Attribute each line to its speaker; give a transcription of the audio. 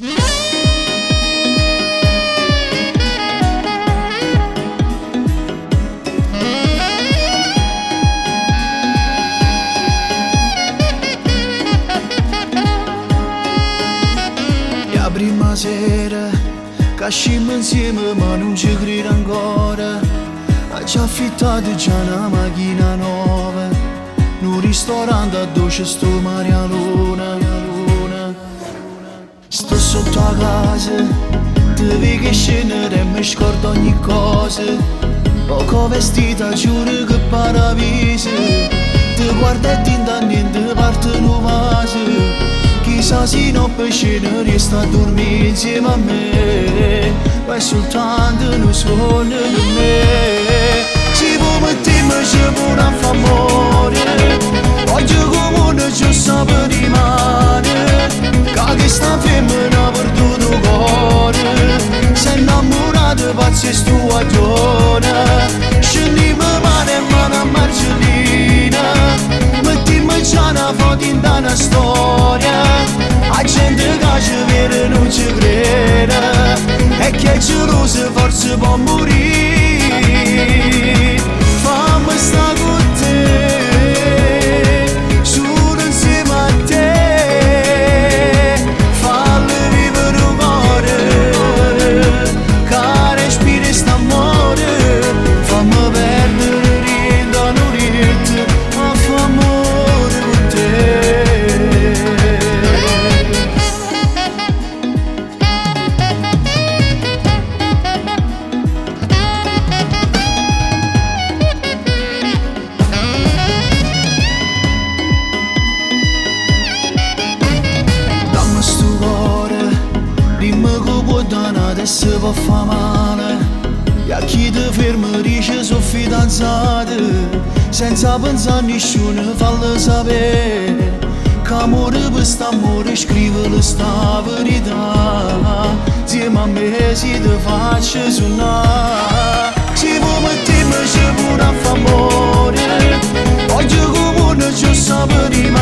Speaker 1: E 'a primma sera che ascimmo insieme ma nun ci credo ancora. Aggio affittato già na macchina nuova, nu ristorante addò c'è sto mare 'a luna, luna. Sto sotto 'a casa, te veco 'e scennere e me scordo ogni cosa. Poco vestita, giuro che paraviso. Te guardo e dint' a niente parte nu vaso. Chissà si no pe scena riesco a dormire insieme a me. Ma è soltanto nu suonno per me. Si vuoi mettimmoci pure a fa' ammore, voglio come ci sape rimane. Ca chesta femmina ha perduto 'o core, s'è innamorata pazza 'e stu guaglione. Scennimmo mano e mano a Margellina, mettimmo già na foto dint' a na storia. 'A gente ca ce vede nun ce crede, e chi è geloso forse può murì. Famme sta cu te, sulo insieme a te. Fallo vivere 'o core, ca respira st'ammore. Famme perdere dint' a nu lietto a fa ammore cu te. Damme stu core, dimme che può dà n'ato e se po' fa male. E a chi te ferma dice so' fidanzato, senza pensà a nisciuno fallo sapè. Che amore per st'amore scrivere sta verità. Insieme a me si te faccio suonare. Si vuoi mettimmoci pure a fa ammore, voglio come ci sape rimane.